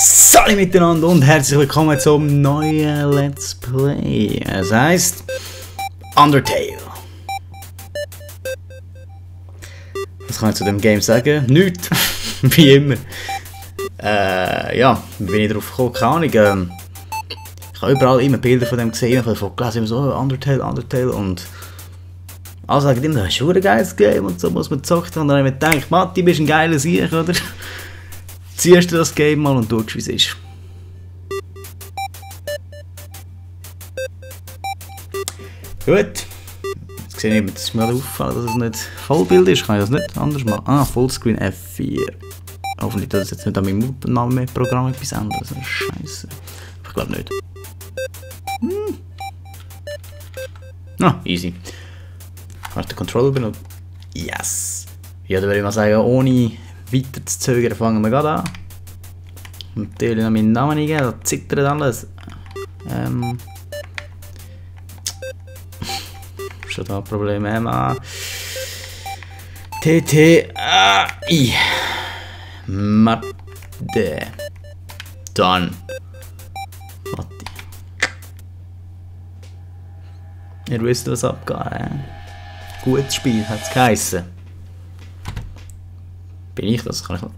Salut miteinander und herzlich willkommen zum neuen Let's Play. Es heisst Undertale. Was kann ich zu dem Game sagen? Nichts. Wie immer. Ja, wie bin ich drauf gekommen? Keine Ahnung. Ich habe überall immer Bilder von dem gesehen, ich habe davon gelesen, immer so Undertale und alle sagen immer, das ist ein geiles Game und so muss man zocken. Und dann habe ich mir gedacht, Matti, bist ein geiler Sieg, oder? Ziehst du das Game mal und schaust, wie es ist. Gut. Jetzt sehe ich, dass mir auffällt, dass es nicht Vollbild ist. Kann ich das nicht anders machen? Ah, Fullscreen F4. Hoffentlich tut es jetzt nicht an meinem Programm etwas ändern. Das ist scheiße. Ich glaube nicht. Ah, easy. Kannst du den Controller benutzen? Yes! Ja, dann würde ich mal sagen, ohne weiter zu zögern, fangen wir gerade an. Natürlich noch meinen Namen eingeben, da zittert alles. Schon da Problem, MA. TTAI. Mathe. Dann. Matti. Ihr wisst, was abgeht. Gutes Spiel, hat es geheissen. Bin ich das? Kann ich noch?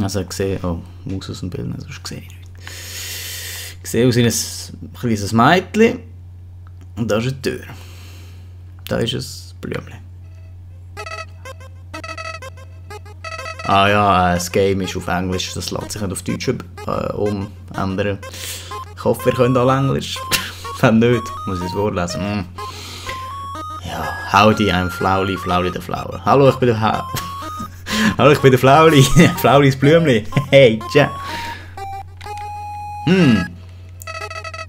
Also ich sehe, oh, Maus aus dem Bild, sonst sehe ich nicht. Ich sehe aus ein kleines Mädchen und da ist eine Tür. Da ist ein Blümchen. Ah ja, das Game ist auf Englisch, das lässt sich nicht auf Deutsch umändern. Ich hoffe, ihr könnt alle Englisch. Wenn nicht, muss ich das Wort lesen. Ja, howdy, I'm Flauli, Flauli der Flower. Hallo, ich bin der Hallo, ich bin der Flauli. Flauli ist Blümli. Hey, tja.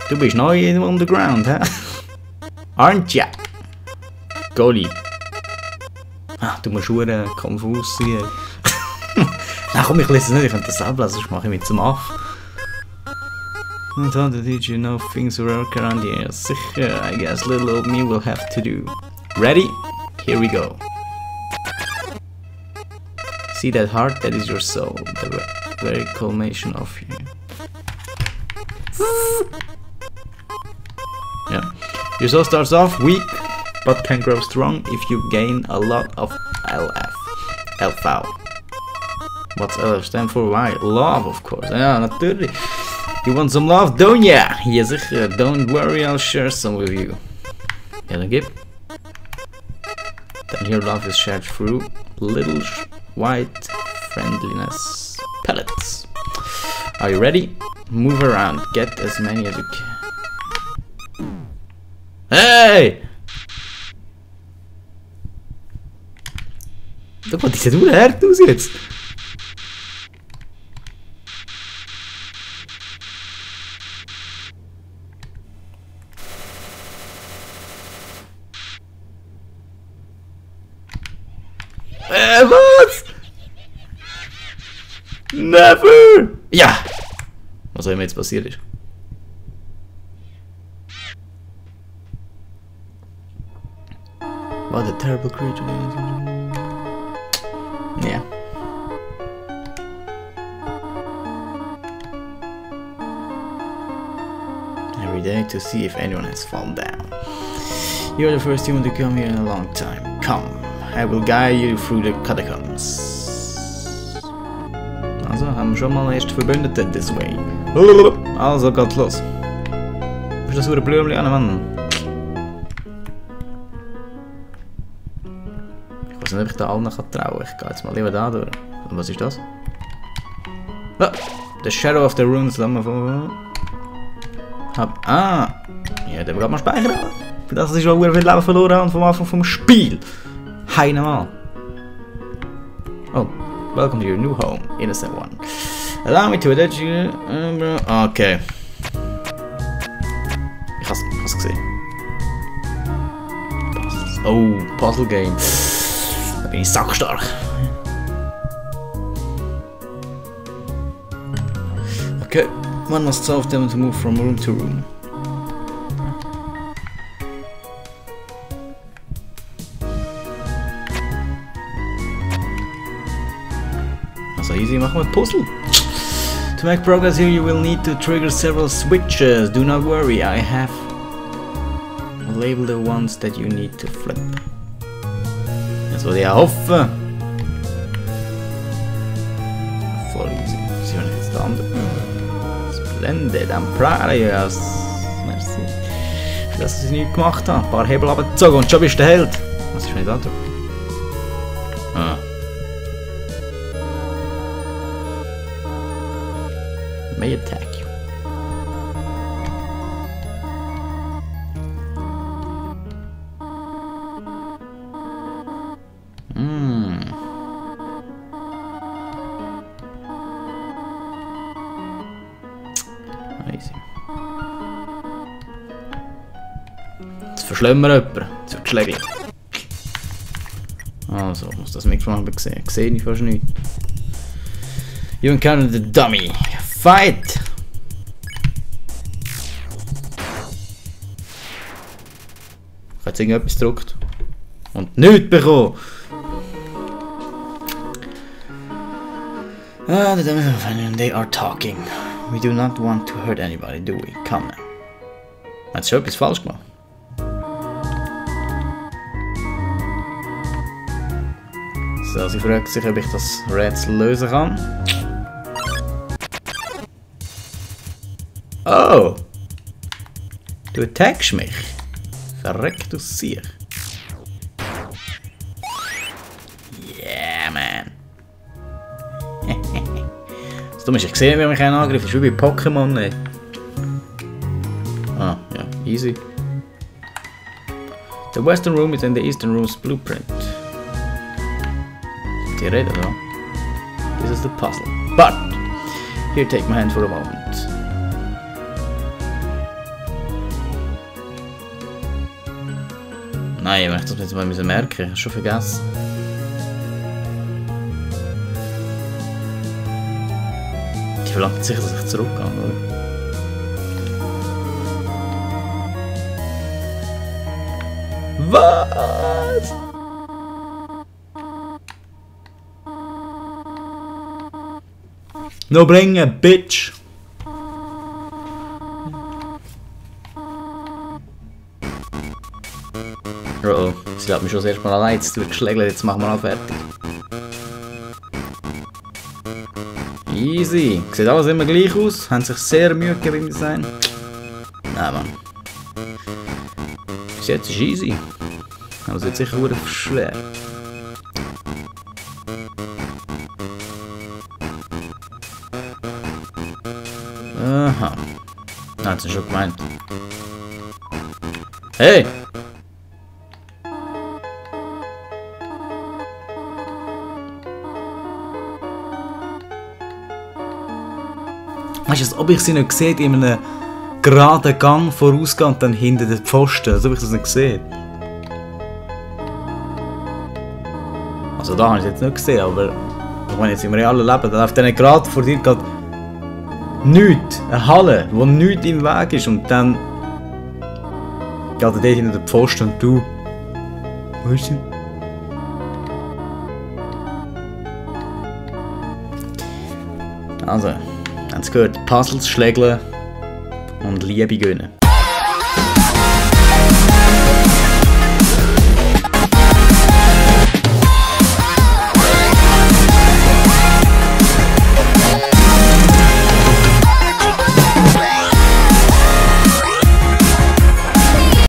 Du bist neu in Underground, hä? Aren't ya? Golly. Ah, du musst schon konfus sein. Na komm, ich lese es nicht, ich könnte das ablesen, sonst mache ich mit zum Aff. And how did you know things work around here? Sicher, I guess little old me will have to do. Ready? Here we go. See that heart? That is your soul. The very culmination of you. Yeah. Your soul starts off weak, but can grow strong if you gain a lot of LF. LV. What's LF stand for? Why? Love, of course. Ja, natürlich. You want some love, don't ya? Ja, sicher. Don't worry, I'll share some with you. Ja, dann gib. Then your love is shared through little white friendliness pellets. Are you ready? Move around. Get as many as you can. Hey! Da kommt diese Tour her aus jetzt. Was? Never! Ja! Was auch immer jetzt passiert ist. What a terrible creature. Ja. Every day to see if anyone has fallen down. You're the first human to come here in a long time. Come. I will guide you through the catacombs. Also, haben wir schon mal einen ersten Verbündeten this way. Also, geht's los. Ist das so ein Blümchen an, Mann? Ich weiß nicht, ob ich da allen trauen kann. Ich gehe jetzt mal lieber da durch. Und was ist das? Ah, the Shadow of the Runes. Ah! Ja, den wir mal speichern. Für das ich schon viel Leben verloren habe vom Anfang vom Spiel. Hi nochmal. Oh, welcome to your new home, innocent one. Allow me to attach you. Okay. Ich hab's gesehen. Oh, Puzzle Game. Da bin ich sackstark. Okay, one must solve them to move from room to room. easy, machen wir Puzzle. To make progress here, you will need to trigger several switches. Do not worry, I have labeled the ones that you need to flip. Das würde ich auch hoffen. Voll easy. Sie haben jetzt da andere. Splendid, I'm proud of you. Merci. Für das, dass ich nichts gemacht habe. Ein paar Hebel abgezogen und schon bist du der Held. Was ist, wenn ich da drücke? Ah. May attack you. Easy. Jetzt verschlömmen wir jemanden. Jetzt wird geschlägt. Also, ich muss das Mikrofon sehen. Ich sehe fast nichts. You encountered the dummy. Fight! Ich habe jetzt irgendetwas gedrückt. Und nichts bekommen! Ah, the dummy and they are talking. We do not want to hurt anybody, do we? Come now. Hat schon etwas falsch gemacht? So, sie fragt sich, ob ich das Rätsel lösen kann. Oh! Du attackst mich! Verreckt du Sieg! Yeah, man! Du musst gesehen, wie mich einen angreift. Das ist wie bei Pokémon, ey. Ah, ja, easy. The western room is in the eastern room's blueprint. Die reden da. This is the puzzle. But, here, take my hand for a moment. Nein, ich möchte das jetzt mal merken. Ich habe es schon vergessen. Die verlangt sicher, dass ich zurückgehe, oder? Was? No bringen, Bitch! Oh, sie lässt mich schon das erste Mal allein, jetzt durchgeschlägt, jetzt machen wir auch fertig. Easy. Sieht alles immer gleich aus, haben sich sehr Mühe gegeben beim Design. Nein, Mann. Bis jetzt ist easy. Aber es wird sicher sehr schwer. Aha. Nein, das ist schon gemeint. Hey! Weißt du, als ob ich sie nicht sehe, in einem geraden Gang vorausgehe und dann hinter den Pfosten, als ob ich das nicht sehe. Also da habe ich es jetzt nicht gesehen, aber ich meine, jetzt im realen Leben, dann auf diesen Grad vor dir geht nichts, eine Halle, wo nichts im Weg ist und dann geht er dort hinter den Pfosten und du... Wo ist sie? Also... Haben Sie gehört? Puzzles schlägeln und Liebe gönnen.